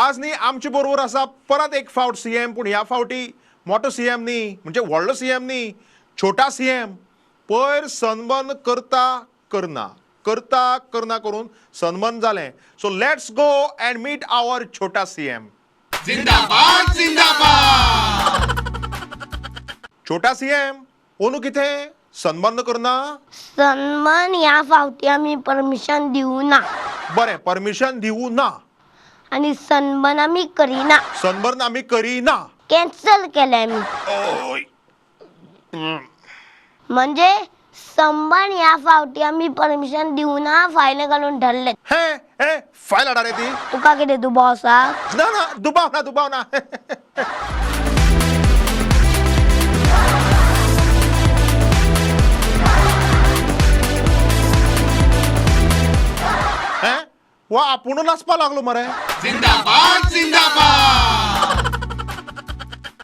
आज न्ही आमचे बरोबर आसा परत एक फावट सीएम, पूण ह्या फावटी मोठो सीएम न्ही, म्हणजे व्हडलो सीएम न्ही, छोटा सीएम. पयर सनबर्न करता करना करता करना करून सनबर्न जालें. So let's go and meet our छोटा सीएम. जिंदाबाद जिंदाबाद. छोटा सीएम, ओनू कितें सनबर्न करना? सन्मान ह्या फावटी आमी परमिशन दिवना. बरें, परमिशन दिवू ना. आनी सनबर्न आमी करिना. सनबर्न आमी करिना. कॅन्सल केलें आमी. म्हणजे सनबर्न ह्या फावटी आमी परमिशन दिवना, फायले घालून धरले. हे हे फायल हाडा रे ती. तुका कितें दुबाव आसा? ना ना, दुबाव ना, दुबाव ना. हे वा, आपूण नाचपा लागलो मरे. जिंदाबाद जिंदाबाद.